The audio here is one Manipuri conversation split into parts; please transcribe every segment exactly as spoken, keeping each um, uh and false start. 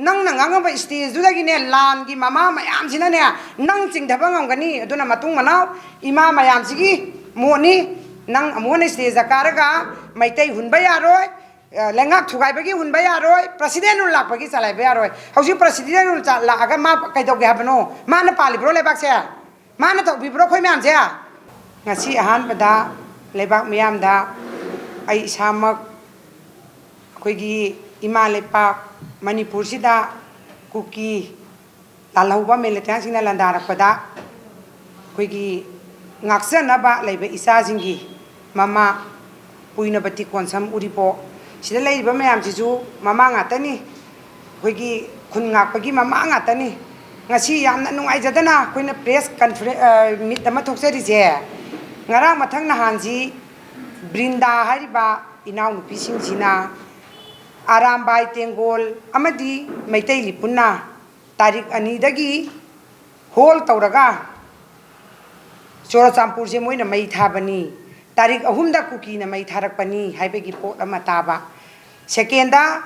ꯅꯪꯅ ꯉꯥꯡꯉꯝꯕ stageꯗꯨꯗꯒꯤꯅꯦ, ꯂꯥꯟꯒꯤ ꯃꯃꯥ ꯃꯌꯥꯝꯁꯤꯅꯅꯦ, ꯅꯪ ꯆꯤꯡꯊꯕ ꯉꯝꯒꯅꯤ꯫ ꯑꯗꯨꯅ ꯃꯇꯨꯡ ꯃꯅꯥꯎ ꯏꯃꯥ ꯃꯌꯥꯝꯁꯤꯒꯤ ꯃꯣꯠꯅꯤ꯫ ꯅꯪ ꯑꯃꯨꯛ ꯍꯟꯅ stageꯇ ꯀꯥꯔꯒ ꯃꯩꯇꯩ ꯍꯨꯟꯕ ꯌꯥꯔꯣꯏ, ꯑ, ꯂꯩꯉꯥꯛ ꯊꯨꯒꯥꯏꯕꯒꯤ ꯍꯨꯟꯕ ꯌꯥꯔꯣꯏ, President Rule ꯂꯥꯛꯄꯒꯤ ꯆꯂꯥꯏꯕ ꯌꯥꯔꯣꯏ꯫ ꯍꯧꯖꯤꯛ President Rule ꯆ-, ꯂꯥꯛꯑꯒ ꯃꯥ ꯀꯩꯗꯧꯒꯦ ꯍꯥꯏꯕꯅꯣ? ꯃꯥꯅ ꯄꯥꯜꯂꯤꯕ꯭ꯔꯣ ꯂꯩꯕꯥꯛꯁꯦ? ꯃꯥꯅ ꯇꯧꯕꯤꯕ꯭ꯔꯣ ꯑꯩꯈꯣꯏ ꯃꯌꯥꯝꯁꯦ? ꯉꯁꯤ ꯑꯍꯥꯟꯕꯗ ꯂꯩꯕꯥꯛ ꯃꯤꯌꯥꯝꯗ ꯑꯩ ꯏꯁꯥꯃꯛ ꯑꯩꯈꯣꯏꯒꯤ ꯏꯃꯥ ꯂꯩꯄꯥꯛ ꯃꯅꯤꯄꯨꯔꯁꯤꯗ ꯀꯨꯀꯤ ꯂꯥꯜꯍꯧꯕ militantꯁꯤꯡꯅ ꯂꯥꯟꯗꯥꯔꯛꯄꯗ ꯑꯩꯈꯣꯏꯒꯤ ꯉꯥꯛꯆꯅꯕ ꯂꯩꯕ ꯏꯆꯥꯁꯤꯡꯒꯤ ꯃꯃꯥ ꯄꯨꯏꯅꯕꯇꯤ ꯀꯣꯟꯁꯝ ꯎꯔꯤꯄꯣꯛ, ꯁꯤꯗ ꯂꯩꯔꯤꯕ ꯃꯌꯥꯝꯁꯤꯁꯨ ꯃꯃꯥ ꯉꯥꯛꯇꯅꯤ, ꯑꯩꯈꯣꯏꯒꯤ ꯈꯨꯟ ꯉꯥꯛꯄꯒꯤ ꯃꯃꯥ ꯉꯥꯛꯇꯅꯤ꯫ ꯉꯁꯤ ꯌꯥꯝꯅ ꯅꯨꯡꯉꯥꯏꯖꯗꯅ ꯑꯩꯈꯣꯏꯅ press conference, ꯑ, meet ꯑꯃ ꯊꯣꯛꯆꯔꯤꯁꯦ, ꯉꯔꯥꯡ ꯃꯊꯪ ꯅꯍꯥꯟꯁꯤ ꯕ꯭ꯔꯤꯟꯗꯥ ꯍꯥꯏꯔꯤꯕ ꯏꯅꯥꯎꯅꯨꯄꯤꯁꯤꯡꯁꯤꯅ ꯑꯔꯥꯝꯕꯥꯏ ꯇꯦꯡꯒꯣꯜ ꯑꯃꯗꯤ ꯃꯩꯇꯩ ꯂꯤꯄꯨꯟꯅ ꯇꯥꯔꯤꯛ ꯑꯅꯤꯗꯒꯤ ꯍꯣꯜ ꯇꯧꯔꯒ ꯆꯨꯔꯆꯥꯟꯄꯨꯔꯁꯦ ꯃꯣꯏꯅ ꯃꯩ ꯊꯥꯕꯅꯤ, ꯇꯥꯔꯤꯛ ꯑꯍꯨꯝꯗ ꯀꯨꯀꯤꯅ ꯃꯩ ꯊꯥꯔꯛꯄꯅꯤ ꯍꯥꯏꯕꯒꯤ ꯄꯣꯠ ꯑꯃ ꯇꯥꯕ꯫ ꯁꯦꯀꯦꯟꯗ,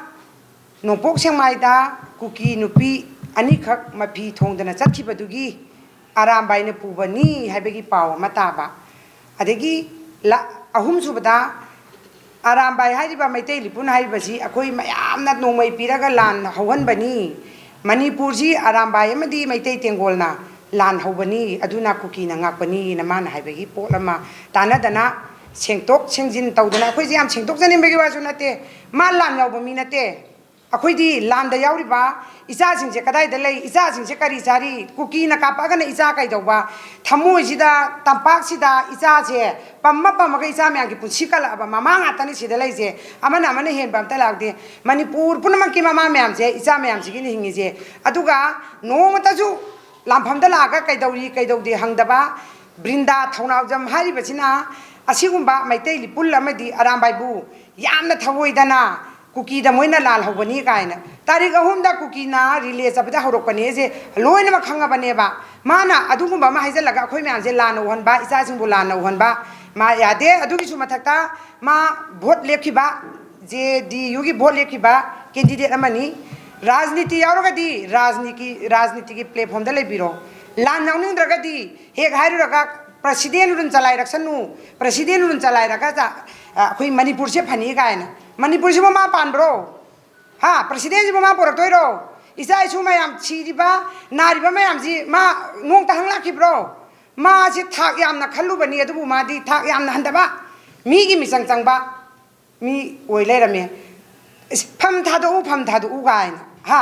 ꯅꯣꯡꯄꯣꯛ ꯁꯦꯛꯃꯥꯏꯗ ꯀꯨꯀꯤ ꯅꯨꯄꯤ ꯑꯅꯤꯈꯛ ꯃꯐꯤ ꯊꯣꯡꯗꯅ ꯆꯠꯈꯤꯕꯗꯨꯒꯤ ꯑꯔꯥꯝꯕꯥꯏꯅ ꯄꯨꯕꯅꯤ ꯍꯥꯏꯕꯒꯤ ꯄꯥꯎ ꯑꯃ ꯇꯥꯕ꯫ ꯑꯗꯒꯤ ꯂ-, ꯑꯍꯨꯝꯁꯨꯕꯗ, ꯑꯔꯥꯝꯕꯥꯏ ꯍꯥꯏꯔꯤꯕ ꯃꯩꯇꯩ ꯂꯤꯄꯨꯟ ꯍꯥꯏꯔꯤꯕꯁꯤ ꯑꯩꯈꯣꯏ ꯃꯌꯥꯝꯅ ꯅꯣꯡꯃꯩ ꯄꯤꯔꯒ ꯂꯥꯟ ꯍꯧꯍꯟꯕꯅꯤ꯫ ꯃꯅꯤꯄꯨꯔꯁꯤ ꯑꯔꯥꯝꯕꯥꯏ ꯑꯃꯗꯤ ꯃꯩꯇꯩ ꯇꯦꯡꯒꯣꯜꯅ ꯂꯥꯟ ꯍꯧꯕꯅꯤ, ꯑꯗꯨꯅ ꯀꯨꯀꯤꯅ ꯉꯥꯛꯄꯅꯤꯅ ꯃꯥꯅ ꯍꯥꯏꯕꯒꯤ ꯄꯣꯠ ꯑꯃ ꯇꯥꯟꯅꯗꯅ, ꯁꯦꯡꯇꯣꯛ ꯁꯦꯡꯖꯤꯟ ꯇꯧꯗꯅ, ꯑꯩꯈꯣꯏꯁꯦ ꯌꯥꯝ ꯁꯦꯡꯇꯣꯛꯆꯅꯤꯡꯕꯒꯤ ꯋꯥꯁꯨ ꯅꯠꯇꯦ, ꯃꯥ ꯂꯥꯟ ꯌꯥꯎꯕ ꯃꯤ ꯅꯠꯇꯦ꯫ ꯑꯩꯈꯣꯏꯗꯤ ꯂꯥꯟꯗ ꯌꯥꯎꯔꯤꯕ ꯏꯆꯥꯁꯤꯡꯁꯦ ꯀꯗꯥꯏꯗ ꯂꯩ? ꯏꯆꯥꯁꯤꯡꯁꯦ ꯀꯔꯤ ꯆꯥꯔꯤ? ꯀꯨꯀꯤꯅ ꯀꯥꯞꯄꯛꯑꯒꯅ ꯏꯆꯥ ꯀꯩꯗꯧꯕ? ꯊꯃꯣꯏꯁꯤꯗ, ꯇꯝꯄꯥꯛꯁꯤꯗ ꯏꯆꯥꯁꯦ ꯄꯝꯃ ꯄꯝꯃꯒ ꯏꯆꯥ ꯃꯌꯥꯝꯒꯤ ꯄꯨꯟꯁꯤ ꯀꯜꯂꯛꯑꯕ ꯃꯃꯥ ꯉꯥꯛꯇꯅꯤ ꯁꯤꯗ ꯂꯩꯁꯦ꯫ ꯑꯃꯅ ꯑꯃꯅ ꯍꯦꯟꯕ ꯑꯝꯇ ꯂꯥꯛꯇꯦ꯫ ꯃꯅꯤꯄꯨꯔ ꯄꯨꯝꯅꯃꯛꯀꯤ ꯃꯃꯥ ꯃꯌꯥꯝꯁꯦ ꯏꯆꯥ ꯃꯌꯥꯝꯁꯤꯒꯤꯅꯤ ꯍꯤꯡꯉꯤꯁꯦ꯫ ꯑꯗꯨꯒ ꯅꯣꯡꯃꯇꯁꯨ ꯂꯥꯟꯐꯝꯗ ꯂꯥꯛꯑꯒ ꯀꯩꯗꯧꯔꯤ, ꯀꯩꯗꯧꯗꯦ ꯍꯪꯗꯕ ꯕ꯭ꯔꯤꯟꯗꯥ ꯊꯧꯅꯥꯎꯖꯝ ꯍꯥꯏꯔꯤꯕꯁꯤꯅ ꯑꯁꯤꯒꯨꯝꯕ ꯃꯩꯇꯩ ꯂꯤꯄꯨꯜ ꯑꯃꯗꯤ ꯑꯔꯥꯝꯕꯥꯏꯕꯨ ꯌꯥꯝꯅ ꯊꯧꯑꯣꯏꯗꯅ ꯀꯨꯀꯤꯗ ꯃꯣꯏꯅ ꯂꯥꯜꯍꯧꯕꯅꯤ ꯀꯥꯏꯅ꯫ ꯇꯥꯔꯤꯛ ꯑꯍꯨꯝꯗ ꯀꯨꯀꯤꯅ relay ꯆꯠꯄꯗ ꯍꯧꯔꯛꯄꯅꯦꯁꯦ ꯂꯣꯏꯅꯃꯛ ꯈꯪꯉꯕꯅꯦꯕ꯫ ꯃꯥꯅ ꯑꯗꯨꯒꯨꯝꯕ ꯑꯃ ꯍꯥꯏꯖꯤꯜꯂꯒ ꯑꯩꯈꯣꯏ ꯃꯌꯥꯝꯁꯦ ꯂꯥꯟꯅ ꯎꯍꯟꯕ, ꯏꯆꯥꯁꯤꯡꯕꯨ ꯂꯥꯟꯅ ꯎꯍꯟꯕ ꯃꯥ ꯌꯥꯗꯦ꯫ ꯑꯗꯨꯒꯤꯁꯨ ꯃꯊꯛꯇ ꯃꯥ vote ꯂꯦꯞꯈꯤꯕ, JDUꯒꯤ vote ꯂꯦꯞꯈꯤꯕ candidate ꯑꯃꯅꯤ꯫ ꯔꯥꯖꯅꯤꯇꯤ ꯌꯥꯎꯔꯒꯗꯤ ꯔꯥꯖꯅꯤꯇꯤ, ꯔꯥꯖꯅꯤꯇꯤꯒꯤ ꯄ꯭ꯂꯦꯠꯐꯣꯝꯗ ꯂꯩꯕꯤꯔꯣ꯫ ꯂꯥꯟ ꯌꯥꯎꯅꯤꯡꯗ꯭ꯔꯒꯗꯤ ꯍꯦꯛ ꯍꯥꯏꯔꯨꯔꯒ "ꯄ꯭ꯔꯁꯤꯗꯦꯟ ꯎꯔꯨꯟ ꯆꯂꯥꯏꯔꯛꯁꯅꯨ, ꯄ꯭ꯔꯁꯤꯗꯦꯟ ꯎꯔꯨꯟ ꯆꯂꯥꯏꯔꯒ ꯆ-, ꯑ, ꯑꯩꯈꯣꯏ ꯃꯅꯤꯄꯨꯔꯁꯦ ꯐꯅꯤ" ꯀꯥꯏꯅ꯫ ꯃꯅꯤꯄꯨꯔꯁꯤꯕꯨ ꯃꯥ ꯄꯥꯟꯕ꯭ꯔꯣ? ꯍꯥ? ꯄ꯭ꯔꯁꯤꯗꯦꯟꯁꯤꯕꯨ ꯃꯥ ꯄꯨꯔꯛꯇꯣꯏꯔꯣ? ꯏꯆꯥ ꯏꯁꯨ ꯃꯌꯥꯝ ꯁꯤꯔꯤꯕ, ꯅꯥꯔꯤꯕ ꯃꯌꯥꯝꯁꯤ ꯃꯥ ꯅꯣꯡꯇ ꯍꯪꯂꯛꯈꯤꯕ꯭ꯔꯣ? ꯃꯥꯁꯤ ꯊꯥꯛ ꯌꯥꯝꯅ ꯈꯜꯂꯨꯕꯅꯤ, ꯑꯗꯨꯕꯨ ꯃꯥꯗꯤ ꯊꯥꯛ ꯌꯥꯝꯅ ꯍꯟꯊꯕ, ꯃꯤꯒꯤ ꯃꯤꯆꯪ ꯆꯪꯕ ꯃꯤ ꯑꯣꯏ ꯂꯩꯔꯝꯃꯦ꯫ "ꯏꯁ, ꯐꯝ ꯊꯥꯗꯣꯛꯎ, ꯐꯝ ꯊꯥꯗꯣꯛꯎ" ꯀꯥꯏꯅ, ꯍꯥ?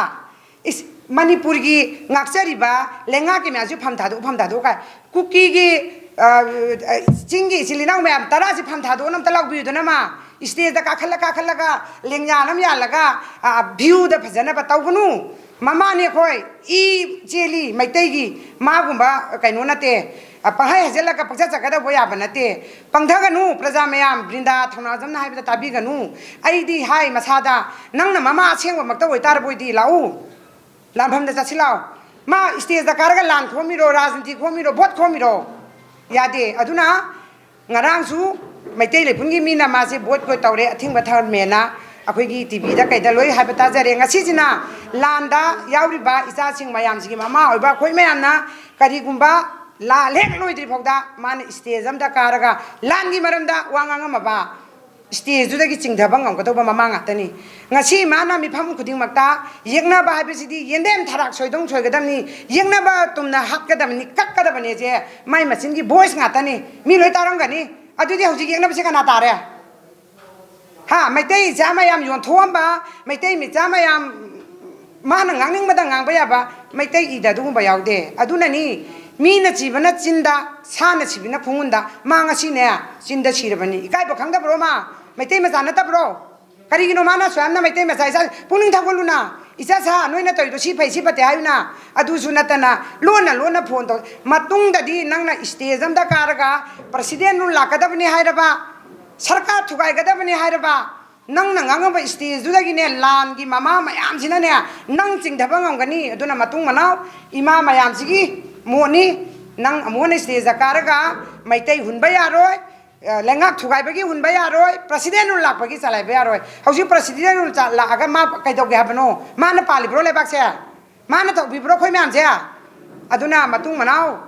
ꯏꯁ, ꯃꯅꯤꯄꯨꯔꯒꯤ ꯉꯥꯛꯆꯔꯤꯕ ꯂꯩꯉꯥꯛꯀꯤ ꯃꯌꯥꯝꯁꯤ "ꯐꯝ ꯊꯥꯗꯣꯛꯎ, ꯐꯝ ꯊꯥꯗꯣꯛꯎ" ꯀꯥꯏ꯫ ꯀꯨꯀꯤꯒꯤ, ꯑ, ꯑ, ꯆꯤꯡꯒꯤ ꯏꯆꯤꯜ ꯏꯅꯥꯎ ꯃꯌꯥꯝ ꯇꯔꯥꯁꯤ "ꯐꯝ ꯊꯥꯗꯣꯛꯎꯅ" ꯑꯝꯇ ꯂꯥꯎꯕꯤꯌꯨꯗꯅ ꯃꯥ꯫ ꯏꯁꯇꯦꯖꯇ ꯀꯥꯈꯠꯂ ꯀꯥꯈꯠꯂꯒ ꯂꯦꯡꯌꯥꯟ ꯑꯃ ꯌꯥꯜꯂꯒ, ꯑ, ꯚ꯭ꯌꯨꯗ ꯐꯖꯅꯕ ꯇꯧꯒꯅꯨ꯫ ꯃꯃꯥꯅꯤ ꯑꯩꯈꯣꯏ, ꯏ ꯆꯦꯜꯂꯤ ꯃꯩꯇꯩꯒꯤ, ꯃꯥꯒꯨꯝꯕ ꯀꯩꯅꯣ ꯅꯠꯇꯦ꯫ ꯑ, ꯄꯪꯍꯥꯏ ꯍꯥꯏꯖꯤꯜꯂꯒ ꯄꯪꯆꯠ ꯆꯠꯀꯗꯧꯕ ꯌꯥꯕ ꯅꯠꯇꯦ꯫ ꯄꯪꯊꯒꯅꯨ, ꯄ꯭ꯔꯖꯥ ꯃꯌꯥꯝ, ꯕ꯭ꯔꯤꯟꯗꯥ ꯊꯧꯅꯥꯖꯝꯅ ꯍꯥꯏꯕꯗ ꯇꯥꯕꯤꯒꯅꯨ꯫ ꯑꯩꯗꯤ ꯍꯥꯏ ꯃꯁꯥꯗ, ꯅꯪꯅ ꯃꯃꯥ ꯑꯁꯦꯡꯕꯃꯛꯇ ꯑꯣꯏꯇꯥꯔꯕꯣꯏꯗꯤ ꯂꯥꯛꯎ, ꯂꯥꯟꯐꯝꯗ ꯆꯠꯁꯤ ꯂꯥꯛꯑꯣ꯫ ꯃꯥ ꯏꯁꯇꯦꯖꯇ ꯀꯥꯔꯒ ꯂꯥꯟ ꯈꯣꯝꯃꯤꯔꯣ, ꯔꯥꯖꯅꯤꯇꯤ ꯈꯣꯝꯃꯤꯔꯣ, ꯚꯣꯠ ꯈꯣꯝꯃꯤꯔꯣ? ꯌꯥꯗꯦ꯫ ꯑꯗꯨꯅ ꯉꯔꯥꯡꯁꯨ ꯃꯩꯇꯩ ꯂꯩꯄꯨꯟꯒꯤ ꯃꯤꯅ ꯃꯥꯁꯦ ꯕꯣꯏꯀꯣꯠ ꯇꯧꯔꯦ, ꯑꯊꯤꯡꯕ ꯊꯝꯃꯦꯅ ꯑꯩꯈꯣꯏꯒꯤ ꯇꯤ ꯚꯤꯗ ꯀꯩꯗ ꯂꯣꯏ ꯍꯥꯏꯕ ꯇꯥꯖꯔꯦ꯫ ꯉꯁꯤꯁꯤꯅ ꯂꯥꯟꯗ ꯌꯥꯎꯔꯤꯕ ꯏꯆꯥꯁꯤꯡ ꯃꯌꯥꯝꯁꯤꯒꯤ ꯃꯃꯥ ꯑꯣꯏꯕ ꯑꯩꯈꯣꯏ ꯃꯌꯥꯝꯅ ꯀꯔꯤꯒꯨꯝꯕ ꯂꯥꯟ ꯍꯦꯛ ꯂꯣꯏꯗ꯭ꯔꯤ ꯐꯥꯎꯗ ꯃꯥꯅ ꯏꯁꯇꯦꯖ ꯑꯝꯗ ꯀꯥꯔꯒ ꯂꯥꯟꯒꯤ ꯃꯔꯝꯗ ꯋꯥ ꯉꯥꯡꯉꯝꯃꯕ, ꯏꯁꯇꯦꯖꯇꯨꯗꯒꯤ ꯆꯤꯡꯊꯕ ꯉꯝꯒꯗꯧꯕ ꯃꯃꯥ ꯉꯥꯛꯇꯅꯤ꯫ ꯉꯁꯤ ꯃꯥꯅ ꯃꯤꯐꯝ ꯈꯨꯗꯤꯡꯃꯛꯇ ꯌꯦꯛꯅꯕ ꯍꯥꯏꯕꯁꯤꯗꯤ ꯌꯦꯟꯗꯦꯝ ꯊꯔꯥꯛ ꯁꯣꯏꯗꯧ ꯁꯣꯏꯒꯗꯕꯅꯤ, ꯌꯦꯛꯅꯕ ꯇꯨꯝꯅ ꯍꯥꯠꯀꯗꯕꯅꯤ, ꯀꯛꯀꯗꯕꯅꯤ꯫ ꯃꯥꯏ ꯃꯆꯤꯟꯒꯤ ꯚꯣꯏꯁ ꯉꯥꯛꯇꯅꯤ, ꯃꯤ ꯂꯣꯏ ꯇꯥꯔꯝꯒꯅꯤ꯫ ꯑꯗꯨꯗꯤ ꯍꯧꯖꯤꯛ ꯌꯦꯛꯅꯕꯁꯦ ꯀꯅꯥ ꯇꯥꯔꯦ? ꯍꯥ? ꯃꯩꯇꯩ ꯏꯆꯥ ꯃꯌꯥꯝ ꯌꯣꯟꯊꯣꯛꯑꯝꯕ, ꯃꯩꯇꯩ ꯃꯆꯥ ꯃꯌꯥꯝ ꯃꯥꯅ ꯉꯥꯡꯅꯤꯡꯕꯗ ꯉꯥꯡꯕ ꯌꯥꯕ, ꯃꯩꯇꯩ ꯏꯗ ꯑꯗꯨꯒꯨꯝꯕ ꯌꯥꯎꯗꯦ꯫ ꯑꯗꯨꯅꯅꯤ ꯃꯤꯅ ꯁꯤꯕꯅ ꯆꯤꯟꯗ, ꯁꯥꯅ ꯁꯤꯕꯅ ꯈꯣꯡꯒꯨꯟꯗ꯫ ꯃꯥ ꯉꯁꯤꯅꯦ ꯆꯤꯟꯗ ꯁꯤꯔꯕꯅꯤ꯫ ꯏꯀꯥꯏꯕ ꯈꯪꯗꯕ꯭ꯔꯣ ꯃꯥ? ꯃꯩꯇꯩ ꯃꯆꯥ ꯅꯠꯇꯕ꯭ꯔꯣ? ꯀꯔꯤꯒꯤꯅꯣ ꯃꯥꯅ ꯑꯁꯨꯛ ꯌꯥꯝꯅ ꯃꯩꯇꯩ ꯃꯆꯥ ꯏꯆꯥ ꯄꯨꯛꯅꯤꯡ ꯊꯧꯒꯠꯂꯨꯅ? "ꯏꯆꯥ ꯁꯥ, ꯅꯣꯏꯅ ꯇꯧꯔꯤꯗꯣ ꯁꯤ ꯐꯩ, ꯁꯤ ꯐꯠꯇꯦ" ꯍꯥꯏꯌꯨꯅ꯫ ꯑꯗꯨꯁꯨ ꯅꯠꯇꯅ ꯂꯣꯟꯅ ꯂꯣꯟꯅ ꯐꯣꯟ ꯇꯧ꯫ ꯃꯇꯨꯡꯗꯗꯤ ꯅꯪꯅ ꯏꯁꯇꯦꯖ ꯑꯝꯗ ꯀꯥꯔꯒ ꯄ꯭ꯔꯁꯤꯗꯦꯟ ꯔꯨꯜ ꯂꯥꯛꯀꯗꯕꯅꯤ ꯍꯥꯏꯔꯕ, ꯁꯔꯀꯥꯔ ꯊꯨꯒꯥꯏꯒꯗꯕꯅꯤ ꯍꯥꯏꯔꯕ, ꯅꯪꯅ ꯉꯥꯡꯉꯝꯕ ꯏꯁꯇꯦꯖꯗꯨꯗꯒꯤꯅꯦ ꯂꯥꯟꯒꯤ ꯃꯃꯥ ꯃꯌꯥꯝꯁꯤꯅꯅꯦ ꯅꯪ ꯆꯤꯡꯊꯕ ꯉꯝꯒꯅꯤ꯫ ꯑꯗꯨꯅ ꯃꯇꯨꯡ ꯃꯅꯥꯎ ꯏꯃꯥ ꯃꯌꯥꯝꯁꯤꯒꯤ ꯃꯣꯠꯅꯤ꯫ ꯅꯪ ꯑꯃꯨꯛ ꯍꯟꯅ ꯏꯁꯇꯦꯖꯇ ꯀꯥꯔꯒ ꯃꯩꯇꯩ ꯍꯨꯟꯕ ꯌꯥꯔꯣꯏ꯫ ꯑ, ꯂꯩꯉꯥꯛ ꯊꯨꯒꯥꯏꯕꯒꯤ ꯍꯨꯟꯕ ꯌꯥꯔꯣꯏ, president rule ꯂꯥꯛꯄꯒꯤ ꯆꯂꯥꯏꯕ ꯌꯥꯔꯣꯏ꯫ ꯍꯧꯖꯤꯛ president rule ꯆ-, ꯂꯥꯛꯑꯒ ꯃꯥ ꯀꯩꯗꯧꯒꯦ ꯍꯥꯏꯕꯅꯣ? ꯃꯥꯅ ꯄꯥꯜꯂꯤꯕ꯭ꯔꯣ ꯂꯩꯕꯥꯛꯁꯦ? ꯃꯥꯅ ꯇꯧꯕꯤꯕ꯭ꯔꯣ ꯑꯩꯈꯣꯏ ꯃꯌꯥꯝꯁꯦ? ꯑꯗꯨꯅ ꯃꯇꯨꯡ ꯃꯅꯥꯎ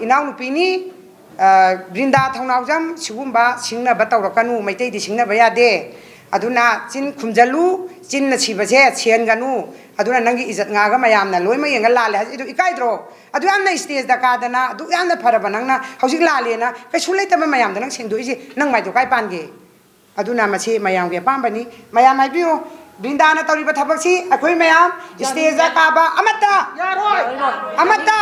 ꯏꯅꯥꯎꯅꯨꯄꯤꯅꯤ, ꯑ, ꯕ꯭ꯔꯤꯟꯗꯥ ꯊꯧꯅꯥꯎꯖꯝ, ꯁꯤꯒꯨꯝꯕ ꯁꯤꯡꯅꯕ ꯇꯧꯔꯛꯀꯅꯨ, ꯃꯩꯇꯩꯗꯤ ꯁꯤꯡꯅꯕ ꯌꯥꯗꯦ꯫ ꯑꯗꯨꯅ ꯆꯤꯟ ꯈꯨꯝꯖꯜꯂꯨ, ꯆꯤꯟꯅ ꯁꯤꯕꯁꯦ ꯁꯦꯟꯒꯅꯨ꯫ ꯑꯗꯨꯅ ꯅꯪꯒꯤ ꯏꯖꯠ ꯉꯥꯒ ꯃꯌꯥꯝꯅ ꯂꯣꯏꯅꯃꯛ ꯌꯦꯡꯉ ꯂꯥꯜꯂꯦ ꯍꯥꯏꯁꯦ, ꯑꯗꯨ ꯏꯀꯥꯏꯗ꯭ꯔꯣ? ꯑꯗꯨ ꯌꯥꯝꯅ stage ꯇ ꯀꯥꯗꯅ, ꯑꯗꯨꯛ ꯌꯥꯝꯅ ꯐꯔꯕ ꯅꯪꯅ ꯍꯧꯖꯤꯛ ꯂꯥꯜꯂꯦꯅ ꯀꯩꯁꯨ ꯂꯩꯇꯕ ꯃꯌꯥꯝꯗ ꯅꯪ ꯁꯦꯡꯗꯣꯛꯏꯁꯦ, ꯅꯪ ꯃꯥꯏꯗꯣ ꯀꯥꯏ ꯄꯥꯟꯒꯦ? ꯑꯗꯨꯅ ꯃꯁꯤ ꯃꯌꯥꯝꯒꯤ ꯑꯄꯥꯝꯕꯅꯤ꯫ ꯃꯌꯥꯝ ꯍꯥꯏꯕꯤꯌꯨ, ꯕ꯭ꯔꯤꯟꯗꯥꯅ ꯇꯧꯔꯤꯕ ꯊꯕꯛꯁꯤ ꯑꯩꯈꯣꯏ ꯃꯌꯥꯝ stage ꯇ ꯀꯥꯕ ꯑꯃꯠꯇ, ꯑꯃꯠꯇ,